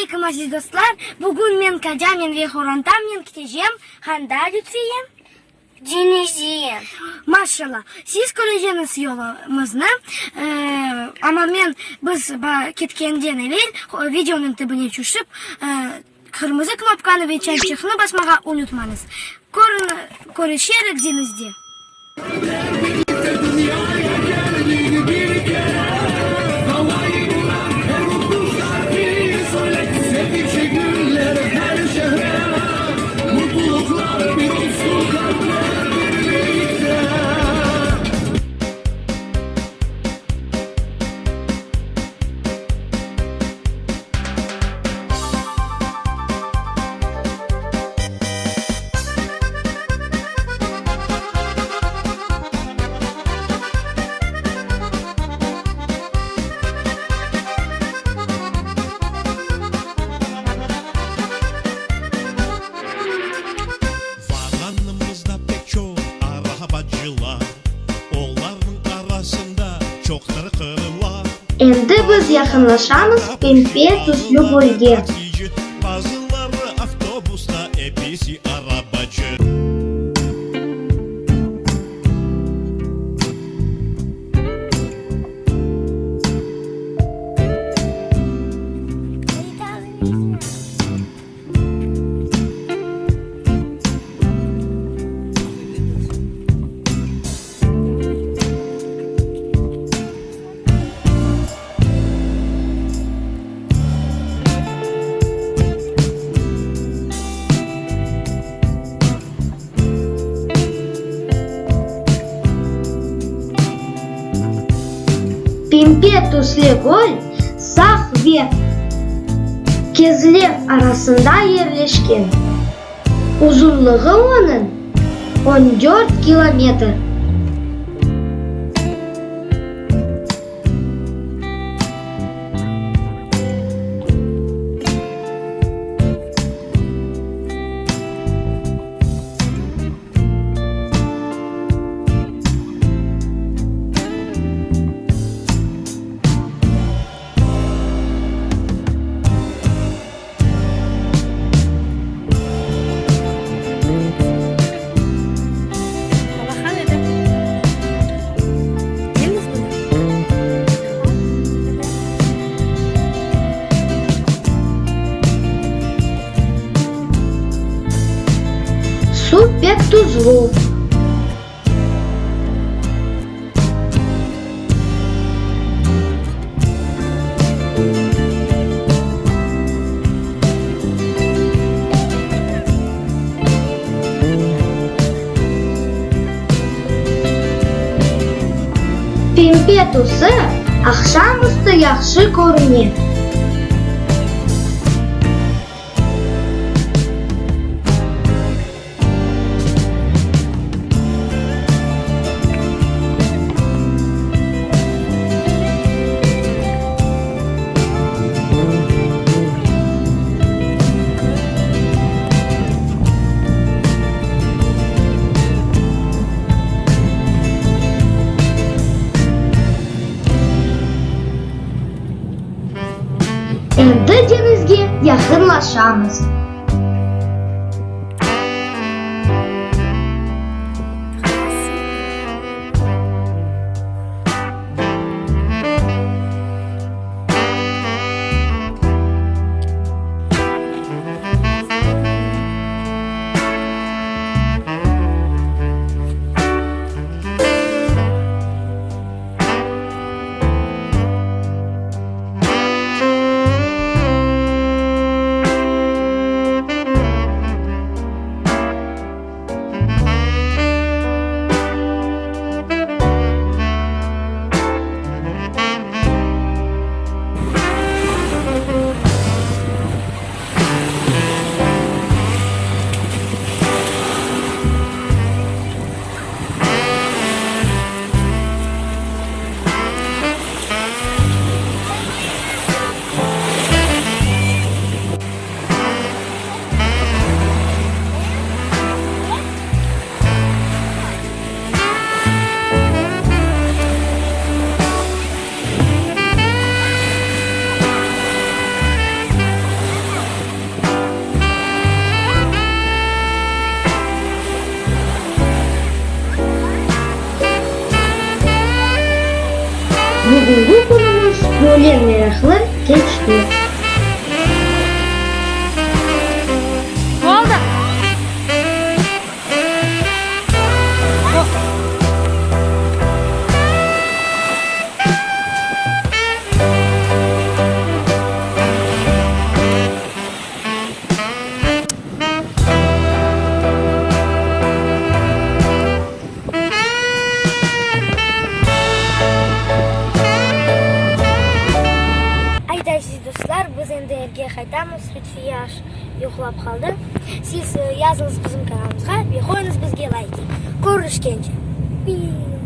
aleyküm, aziz dostlar! Bugün men Kadânen ve qorantamnen ketecem qanda, Lütfiye? Deñizge. Maşallah! Siz köreceñiz yolumıznı, amma men biz ketkenden evel videonıñ tibine tüşip, qırmızı knopkanı ve çançıqnı basmağa unutmañız. Körüşerik deñizde! Vatanımızda pek çoq arabacılar, Olarnıñ arasında çoqtır qırımlar. Endi biz yaqınlaşamız pempe tüslü gölge. Bazıları avtobusta, episi arabacı. Pembe tüslü göl Saq ve Kezlev arasında yerleşken. Uzunlığı onıñ on dört kilometr. Suv pek tuzlu. Pembe tüsü aqşam üstü yahşı körüne. Endi deñizge yaqınlaşamız. Bugünki künümiz böyle meraqlı keçti. Oldı. Ayda, aziz dostlar, biz endi evge qaytamız, Lütfiye aş yuqlap qaldı. Siz yazıñız bizim kanalımızğa ve qoyuñız bizge layki. Körüşkence! Piu!